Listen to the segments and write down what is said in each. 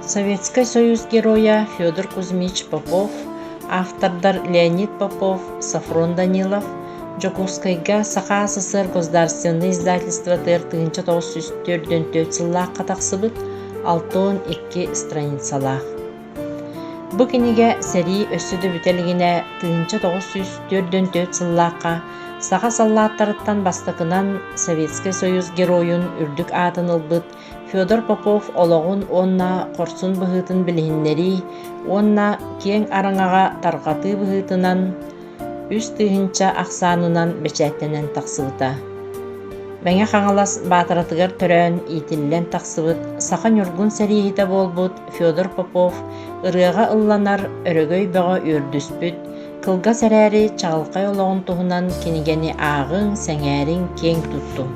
Советскай Союз Геройа Федор Кузьмич Попов, автордар Леонид Попов, Софрон Данилов, Дьокуускайга Саха СССР государственнай издательствотыгар 1944 сыллаахха тахсыбыт 62 страницалаах. Бу кинигэ сэрии өссө да бүтэ илигинэ 1944 сыллаахха саха саллааттарыттан бастакынан Советскай Союз Геройун үрдүк аатын ылбыт Федор Попов олоҕун уонна хорсун быһыытын билиһиннэрии уонна киэҥ араҥаҕа тарҕатыы быһыытынан 3000 ахсаанынан бэчээттэнэн тахсыбыта. Мэҥэ Хаҥалас Баатаратыгар төрөөн иитиллэн тахсыбыт саха ньургун сэрииһитэ буолбут Федор Попов ырыаҕа ылланар өрөгөй бөҕө үөрдүспүт, кылгас эрээри чаҕылхай олоҕун туһунан кинигэни ааҕыҥ, сэҥээриҥ, киэҥ туттуҥ.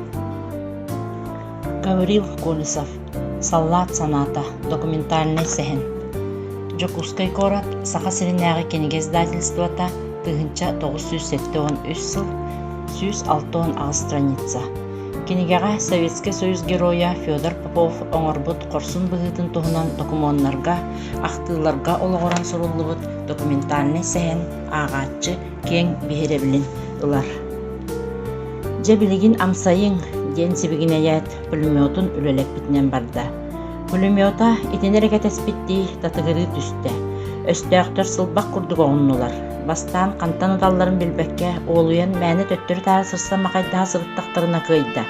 Гаврил Колесов «Саллаат санаата» документальнай сэһэн. Дьокуускай куорат Саха сиринээҕи кинигэ издательствота 1973 сыл 168 страница. Кинигэҕэ Советскай Союз Геройа Федор Попов оҥорбут хорсун быһыытын туһунан докумуоннарга, ахтыыларга олоҕуран суруллубут документальнай сэһэн ааҕааччы киэҥ биһирэбилин ылар. «Дьэ билигин амсайыҥ» диэн сибигинэйээт, пулеметун үлэлэппитинэн барда. Пулемета итини эрэ кэтэспиттии татыгырыы түстэ. Өстөөхтөр сылбах курдук оҕуннулар. Бастаан хантан ыталларын билбэккэ, уолуйан мээнэ төттөрү-таары сырсан махайдаһа сырыттахтарына кыайда.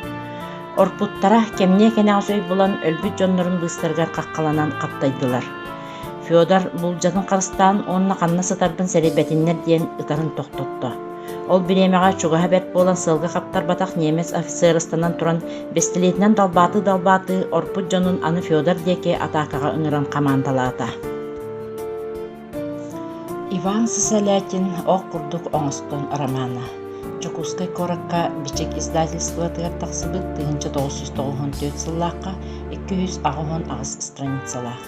Орпуттара кэмниэ кэнэҕэс өй булан өлбүт дьоннорун быыстарыгар хаххаланан хаптайдылар. Федор булдьатын харыстаан уонна ханна сытарбын сэрэйбэтиннэр диэн ытарын тохтотто. Ол бириэмэҕэ чугаһа бэрт буолан сыалга хаптарбатах немец офицер ыстанан туран бэстилиэтинэн далбаатыы-далбаатыы орпут дьонун аны Федор диэки атаакаҕа ыҥыран хамаандалаата. Иван Сысолятин ох курдук оҥостон романа Дьокуускай куоракка Бичик издательствотыгар тахсыбыт 1994 сыллаахха 288 страницалаах.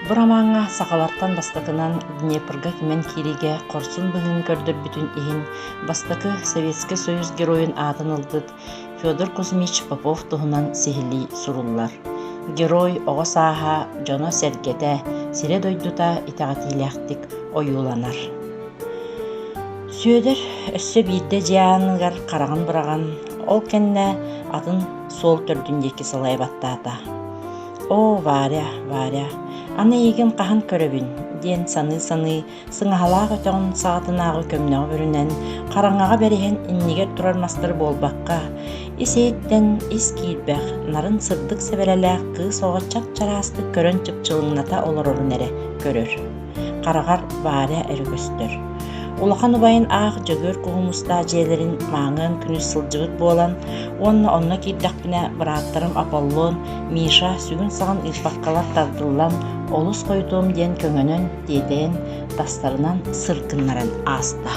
Бу ромаҥҥа сахалартан бастакынан Днепрга кимэн киириигэ хорсун быһыыны көрдөрбүтүн иһин бастакы Советскай Союз Геройун аатын ылбыт Федор Кузьмич Попов туһунан сиһилии суруллар. Герой оҕо сааһа, дьоно-сэргэтэ, сирэ-дойдута итэҕэтиилээхтик ойууланар. Сүөдэр өссө биирдэ дьиэ ааныгар хараҕын быраҕан, ол кэннэ атын суол төрдүн диэки салайа баттаата. «Оо, Варя, Варя, аны эйигин хаһан көрөбүн?» диэн саныы-саныы сыҥаһалаах өтөҕүн саҕатынааҕы көмнөҕү бүрүнэн, хараҥаҕа бэриһэн иннигэр турар мастары буолбакка, ис-иһиттэн ис киирбэх, нарын сырдык сэбэрэлээх кыыс оҕо чап-чараастык көрөн чыпчылыҥната олорорун эрэ көрөр. Хараҕар Варя эрэ көстөр. Улахан убайын аах Дьөгүөр Куһумустаах дьиэлэрин мааҥыан күнүс сылдьыбыт буолан уонна онно киирдэхпинэ бырааттарым Аполлон, Миша сүгүн-саҕын ыыппаккалар тардыллан олус хойутуом диэн көҥөнөн, тиэтэйэн, тастарынан сыр гыннаран ааста.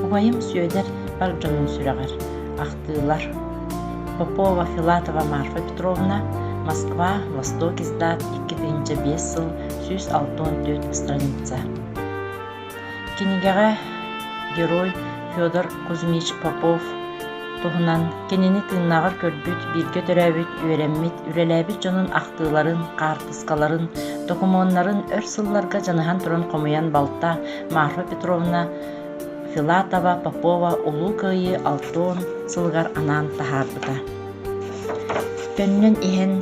Убайым Сүөдэр бар дьонун сүрэҕэр ахтыылар Попова Филатова Марфа Петровна, Москва, Восток издат, 2005 сыл, 164 страница. Кинигэҕэ герой Федор Кузьмич Попов туһунан кинини тыыннааҕар көрбүт, бииргэ төрөөбүт, үөрэммит, үлэлээбит дьонун ахтыыларын, хаартыскаларын, докумуоннарын өр сылларга дьаныһан туран хомуйан балта Марфа Петровна Филатова Попова Улуу Кыайыы 60 сылыгар анаан таһаарбыта. Төннөн иһэн,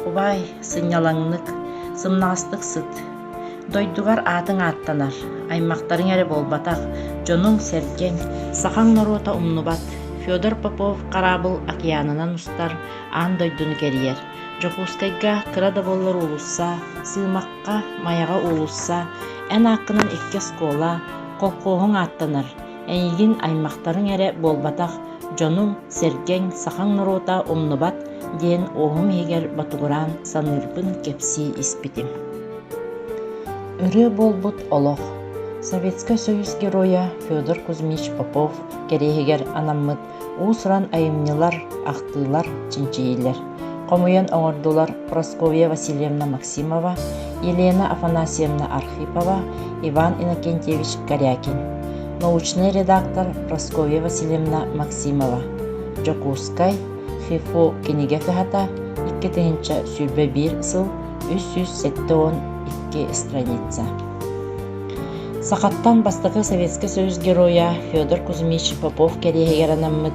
убаай, сынньалаҥнык, сымнаҕастык сыт. Дойдугар аатыҥ ааттанар, аймахтарыҥ эрэ буолбатах, дьонуҥ-сэргэҥ, сахаҥ норуота умнубат. Федор Попов хараабыл океанынан устар, аан дойдуну кэрийэр. Дьокуускайга кыра да буоллар уулусса, Сыымахха, Майаҕа уулусса, эн ааккынан икки оскуола, колхоһуҥ ааттанар. Эйигин аймахтарыҥ эрэ буолбатах, дьонуҥ, сэргэҥ, сахаҥ норуота умнубат диэн уоһум иһигэр ботугураан саныырбын кэпсии испитим. Ырыа буолбут олох Советскай Союз Геройа Федор Кузьмич Попов кэриэһигэр анаммыт уус-уран айымньылар, ахтыылар, чинчийиилэр хомуйан оҥордулар Прасковья Васильевна Максимова, Елена Афанасьевна Архипова, Иван Иннокентьевич Корякин. Научнай редактор Прасковья Васильевна Максимова. Дьокуускай, ХИФУ кинигэ кыһата, 2021 сыл. 372 страница. Сахаттан бастакы Советскай Союз Геройа Федор Кузьмич Попов кэриэһигэр анаммыт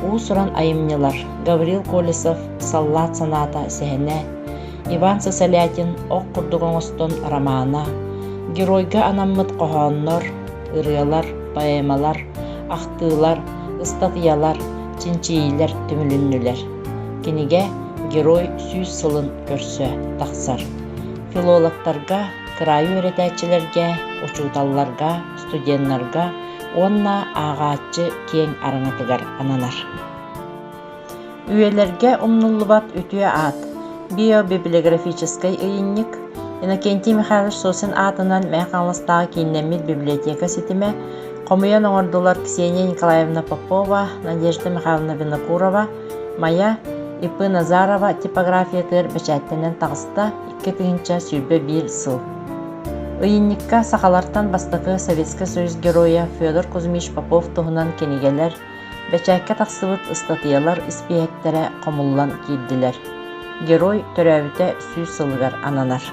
уус-уран айымньылар Гаврил Колесов «Саллаат санаата» сэһэнэ, Иван Сысолятин «Ох курдук оҥостон» романа, геройга анаммыт хоһооннор, ырыалар, поэмалар, ахтыылар, ыстатыйалар, чинчийиилэр түмүлүннүлэр. Кинигэ Герой сүүс сылын көрсө тахсар. Филологтарга, кыраайы үөрэтээччилэргэ, учууталларга, студеннарга уонна ааҕааччы киэҥ араҥатыгар ананар. Үйэлэргэ умнуллубат үтүө аат биобиблиографическай ыйынньык Иннокентий Михайлович Сосин аатынан Мэҥэ Хаҥаластааҕы кииннэммит библиотека ситимэ хомуйан оҥордулар Ксения Николаевна Попова, Надежда Михайловна Винокурова, Майа И.П. Назарова типографиятыгар бэчээттэнэн таҕыста 2021 сыл. Ыйынньыкка сахалартан бастакы Советскай Союз Геройа Федор Кузьмич Попов туһунан кинигэлэр, бэчээккэ тахсыбыт ыстатыйалар испииһэктэрэ хомуллан киирдилэр. Герой төрөөбүтэ 100 сылыгар ананар.